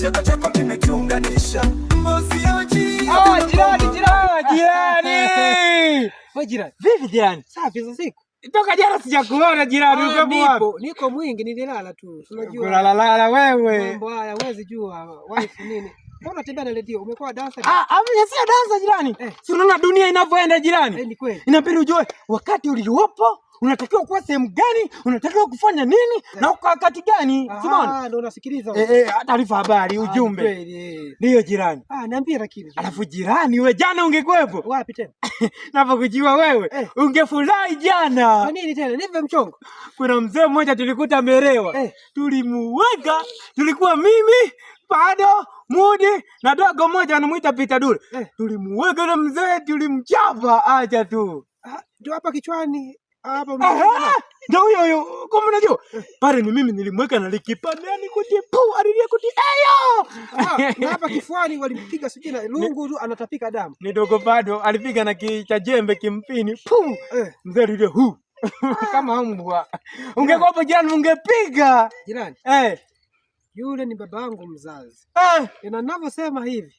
Kicheko chako kimekiunganisha. Ah, jirani, jirani. Jirani. Wewe jirani. Vipi jirani? Safi za siku. Toka jana sijakuona jirani, Ah, uko wapi? nipo, niko mwingi nililala tu. Si unajua Kulalala wewe. mambo haya huwezi jua wife nini. Mbona unatembea na redio? Umekuwa dancer? Ah, amna sio dansa jirani. Eh. Si unaona dunia inavyoenda jirani? Eh, ni kweli. Inabidi ujue wakati uliopo unatakiwa kuwa sehemu gani, unatakiwa kufanya nini na uko wakati gani. Si unaona? Ah, ndio unasikiliza. Eh, eh, taarifa habari, Ah, ni ujumbe. kweli, eh. Ndiyo jirani. Ah, niambie lakini. Alafu jirani, we jana ungekuwepo Wapi tena? napokujua wewe Eh. ungefurahi jana. Kwa nini tena? Nipe mchongo. Kuna mzee mmoja tulikuta amelewa Eh. tulimuweka, tulikuwa mimi bado Mudi na dogo mmoja anamuita Peter Dule Eh. tulimuweka yule mzee, tulimchapa, acha tu. Ah, ndio hapa kichwani. Hapa Aha, ndio huyo huyo, kumbe unajua pale ni mimi nilimweka na likipandani kuti pu alilia kuti eyo. Ah, na hapa kifuani walimpiga sijui na lungu tu anatapika damu. Ni dogo bado alipiga na kicha jembe kimpini pu Eh, mzee alilia hu kama mbwa. Ungekuwa hapo jirani ungepiga. Jirani, Eh, yule ni babangu mzazi. eh, Na ninavyosema hivi,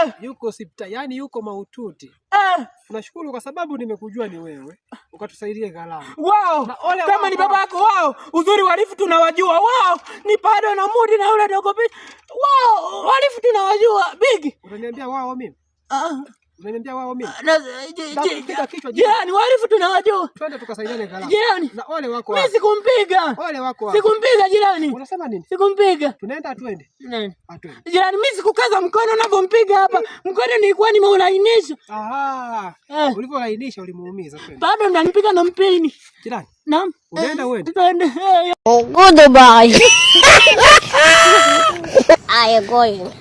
eh, yuko hospitali, yani yuko mahututi. eh. Nashukuru kwa sababu nimekujua ni wewe, ukatusaidia gharama. Wao Na ole kama wako. ni baba yako wao, uzuri warifu tunawajua wao, ni bado na Mudi na yule dogo Pita. Wao warifu tunawajua big. Unaniambia wao mimi? Ah, Unaniambia wao mimi? na Nakupiga kichwa jirani. jirani, warifu tunawajua Twende tukasaidiane gharama. jirani. Na ole wako Mimi hapo. sikumpiga, Ole wako hapo. sikumpiga jirani, Unasema nini? sikumpiga. Tunaenda twende. Nani? Atwende. Jirani, mimi sikukaza mkono unavyompiga hapa, mkono nilikuwa nimeulainisha. Aha. Eh, Ulivyolainisha ulimuumiza twende. bado mnanipiga na mpini. Jirani, Naam. unaenda uende. Twende. Eh, Oh, goodbye. I am going.